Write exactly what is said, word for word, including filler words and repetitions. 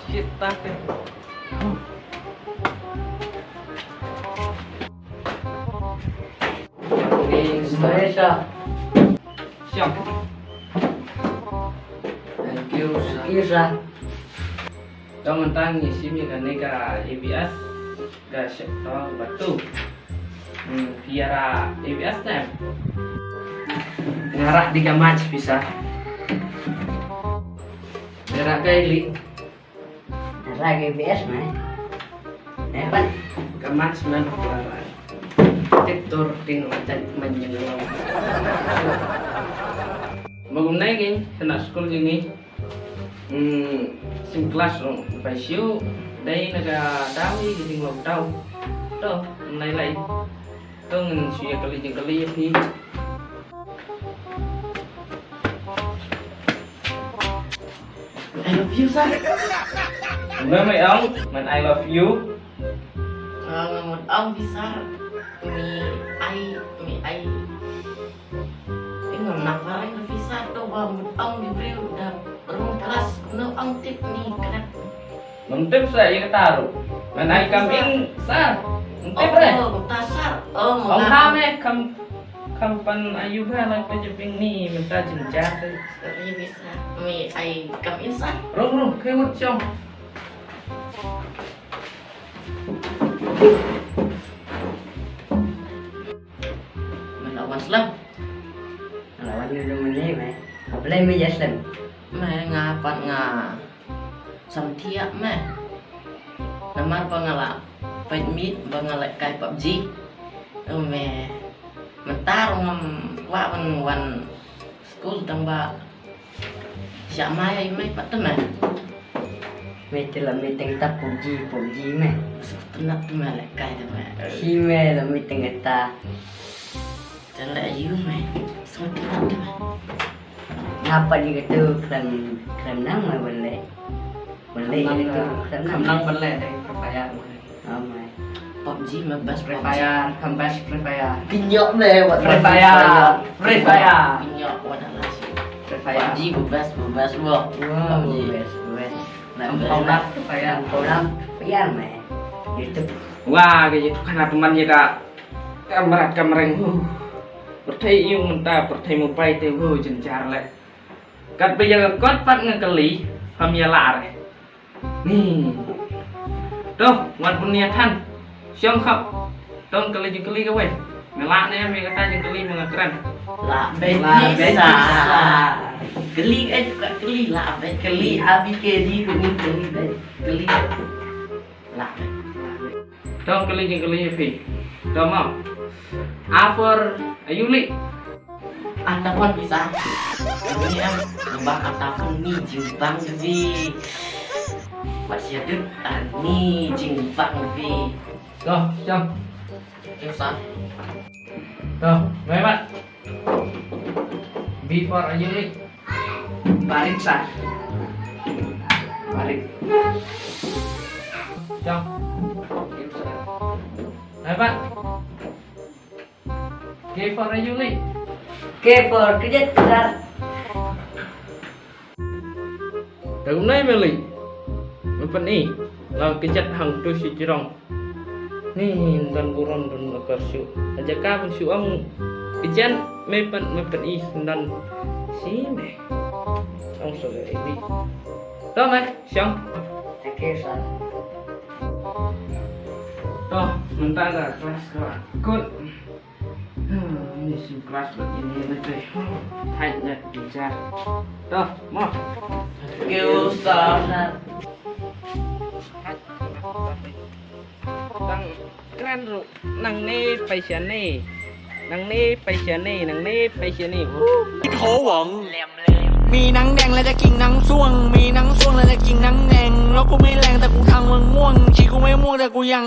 Shit, tak. Ni, sir. Sir. Thank you, sir. Thank you, sir. To mynta ngi shim ïa kane ka A B S ka sector ba tu. Hmm, phi ïa A B S ne? Nga rah di ka maths phi sir. Nga rah ka ili. Nga rah ka A B S ne. Eh, pat ka maths man. Tip tur tin wa tat man ïa nga. Ba kumne ngi, kane skul ngi. Hmm, sim klas ong, bai shu dei na ka daw i ka jinglong daw. To, nai lai. To ngin shu ïa kali jingkali ïa phi. I love you, sir. Mem ong, man I love you. Nga mut ong phi sir. Mi ai, mi ai. Ing ngam nang parai na pisa to ba mut ong di briew da rung keras no ong tip ni kena. Ngam tip sa ïa kata ruh. Ngan ai kam ing sa. Ngam tip re. Oh, ta sar. Oh, ong ha me kam kam pan ayu ba lai pa jeping ni mynta jynjar. Sorry bisa. Mi ai kam ing sa. Rung rung kemut chong. Me la wan slem. Me la wan ïa u mane me. Haba me ïa slem. Me nga pat nga samthiah me. Namar ba nga la peit miet ba nga la kai PUBG. Ïa me mynta ruh ngam kwah ban wan skul tang ba Sha mai ai mai pat te me. Me te la me teng ta PUBG, PUBG me. Sngewtynnat te me lehkai te me. Shi me la me teng ta. Te la ayu me. Sngewtynnat te me. Ngapa di katu khlem khlem nang me ban leh. Ban leh di katu khlem nang. Khlem nang ban leh dei Free Fire me. Oh my. PUBG me best. Free Fire, come best Free Fire. Kinyok me wat Free Fire. Free Fire. Kinyok wat ala shi. Free Fire. PUBG me best, me best mo. Wow, PUBG. Best, best. Ong ong Free Fire. Ong Free Fire me. YouTube. Wah, ka YouTube kana teman ïa ka. Kamrat kamreng. Pyrthei ïu mynta pyrthei mobile te jynjar leh. Katba ïa ka kot pat nga kylli, pham ïa lah re. Ni. To, wan pun ïa than. Shong khap. To kylli jingkylli kawei. Me lah ne me kata jingkylli me nga kren. Lah beit sa. Kylli eh ka kylli lah beit. Kylli A B K D ko ni kylli beit. Kylli. Lah beit. To kylli jingkylli phi. To mo. A for ayuli. Ata pon bisa. Ni em, ba ata pon ni jingbang bi. Wat sia dut ni jingbang bi. To, jam. Jam sa. To, mai mat. Before ayuli. Barit sa. Barit. Jam. Mai mat. K for ayuli. K for kejut sir. Dang nai meli. Mepen i. Lang kejat hang tu si jirong. Ni dan buron dan nakar shu. Aja ka pun shu ang kejat mepen mepen i dan si me. Ang so ini. To me, siang. Thank you sir. To, mentang dah kelas kau. Good. Hmm, ini sim kelas buat ini lebih. Hai nak bicara. Toh, mo. Thank you sir. Tang kren ru. Nang ni paisa ni. Nang ni paisa ni, nang ni paisa ni. ขอหวัง มีหนังแดงและจะกินหนังส้วง มีหนังส้วงและจะกินหนังแดง แล้วกูไม่แรงแต่กูทางมึงง่วง ชีกูไม่ม่วงแต่กูยัง